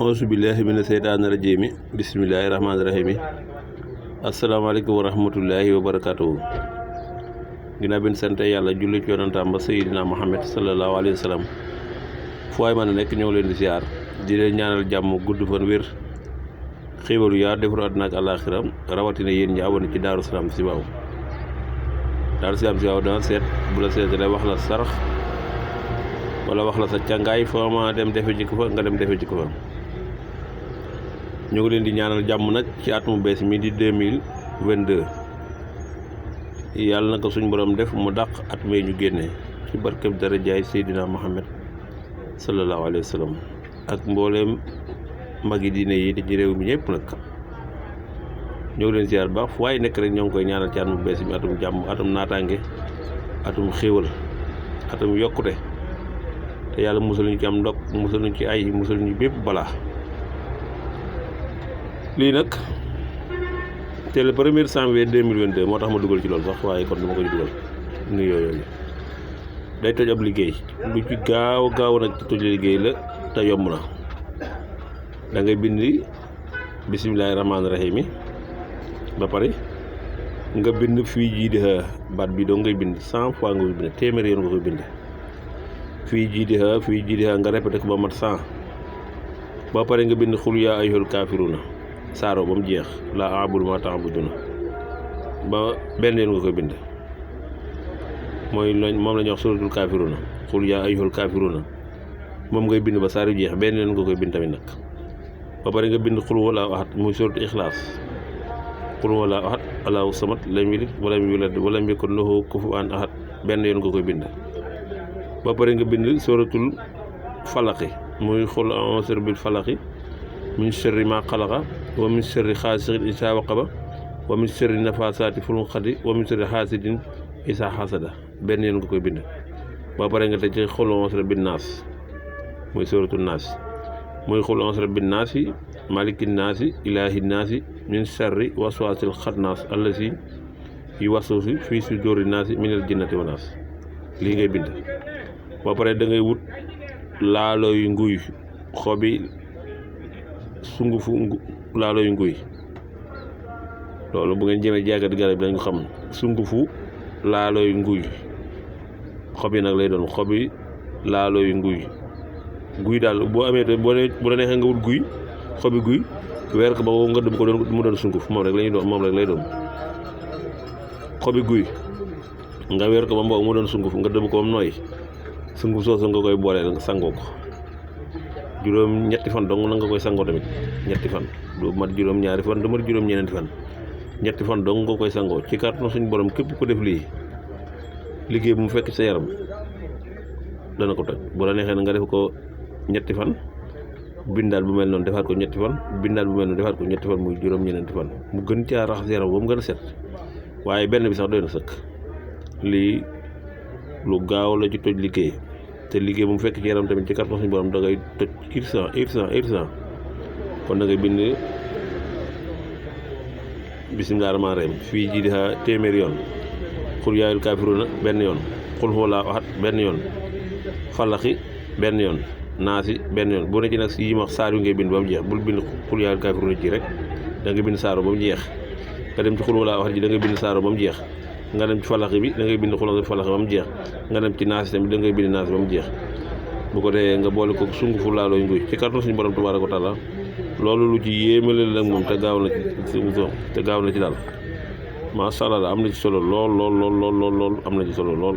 auzu billahi mina seytaani rajiim bismillahi rahmaani rahiim asalaamaaleykum wa rahmatullahi wa barakaatuhu. ginnaaw bi ñu sant yàlla julli ci yonantaam ba Seydina Muhammad sallallahu alayhi wa sallam fu waay mën a nekk ñëw leen di siyaar di leen ñaanal jàmm gudd fan wér xéewalu yaa defaru àdduna ak àllaaxira rawatina yéen ñi abonné ci Daaru Salaam Chifaou. Daaru Salaam Chifaou dana seet bu la seetalee wax la sarax wala wax la sa càngaay foo ma dem defe ji ko fa nga dem defe ji ko fa. ñu ngi leen di ñaanal jàmm nag ci at mu bees mi di 2022 yàlla na ko suñ borom def mu dàq at mee ñu génnee ci barkeb dara jaay Seydina Muhammad sallallahu alayhi wa sallam ak mbooleem magi diine yi di ci réew mi ñëpp nag. ñoo ngi leen ziar baax fu waaye nekk rek ñoo ngi koy ñaanal ci at mu bees mi atum jàmm atum naataange atum xéewal atum yokkute te yàlla musal ñu ci am ndog musal ñu ci ay musal ñu bépp balaa. lii nag te le 1er janvier 2022 moo tax ma dugal ci loolu sax waaye kon dama koy dugal nuyu yooyu day toj ab liggéey lu ci gaaw nag ci toj liggéey la te yomb na. da ngay bind bisimilahi rahmaani rahim ba pare nga bind fii jii di baat bi doo ngay bind 100 fois nga koy bind téeméeri yoon nga koy bind fii jii di nga répété ko ba mat 100 ba pare nga bind xul yaa ayyuhal kaafiruuna saaro ba mu jeex laa a'budu maa ta'buduuna ba benn yoon nga koy bind moom la ñuy wax suratul kaafiruuna xul yaa ayyuhal kaafiruuna moom ngay bind ba saar yu jeex benn yoon nga koy bind tamit nag. ba pare nga bind xul wallaahu ahad muy suratul ixlaas xul wallaahu ahad allaahu samad lam yalid walam yulad walam yakun lahu kufuwan ahad benn yoon nga koy bind. ba pare nga bind suratul falaqi muy xul a'uuzu bil falaqi min sharri maa xalaqa wa min sharri xaasiqin izaa waqaba wa min sharri nafaasaati fil uqadi wa min sharri xaasidin izaa xasada benn yoon nga koy bind. ba pare nga tëj ci xul a'uuzu bin naas muy suratul naas muy xul a'uuzu bin naasi malikin naasi ilaahin naasi min sharri waswaasil xannaas allazi yuwaswisu fii suduurin naasi minal jinnati wan naas lii ngay bind. ba pare da ngay wut laalooy nguy xobi sungufu laalooy nguy loolu bu ngeen jëmee jàggat garab bi dañ ko xam sungufu laalooy nguy xob yi nag lay doon xobi laalooy guy daal boo amee te bu la neexee nga wut guy xobi guy weer ko ba nga dëbb ko doon mu doon sunguf moom rek lay doon xobi guy nga weer ko ba mu doon sunguf nga dëbb ko ba mu nooy sunguf soosu nga koy booleel nga sangoo ko ñetti fan dong na nga koy sangoo tamit ñetti fan du mat juróom-ñaari fan du mat juróom-ñeneenti fan ñetti fan dong nga koy sangoo ci kàttanu suñu borom képp ko def lii liggéey bu mu fekk sa yaram dana ko toj. bu la neexee nga def ko ñetti fan bindaal bu mel noonu defaat ko ñetti fan bindaal bu mel noonu defaat ko ñetti fan muy juróom-ñeneenti fan mu gën caa raxas yaram ba mu gën a set waaye benn bi sax doy na sëkk. lii lu gaaw la ci toj liggéey te liggéey bu mu fekk ci yaram tamit ci kàttan suñu borom da ngay toj urgent kon da ngay bind bismillaahi rahmaani rahiim fii ji di téeméeri yoon xul yaa ayyuhal kaafiruuna benn yoon xul huwallaahu ahad benn yoon falaxi benn yoon naasi benn yoon boo ne ci nag si yi ma saar yu ngay bind ba mu jeex bul bind xul yaa ayyuhal kaafiruuna ji rek da nga bind saaro ba mu jeex nga dem ci xul huwallaahu ahad ji da ngay bind saaro ba mu jeex nga dem ci falaxi bi da ngay bind xul falaxi ba mu jeex nga dem ci naasi tamit da ngay bind naasi ba mu jeex bu ko defee nga boole ko sungufu laalooy nguy ci kàttan suñu borom tabaaraka wa taala loolu lu ci yéemale la nag moom te gaaw na ci daal macha allah am na ci solo lool am na ci solo lool.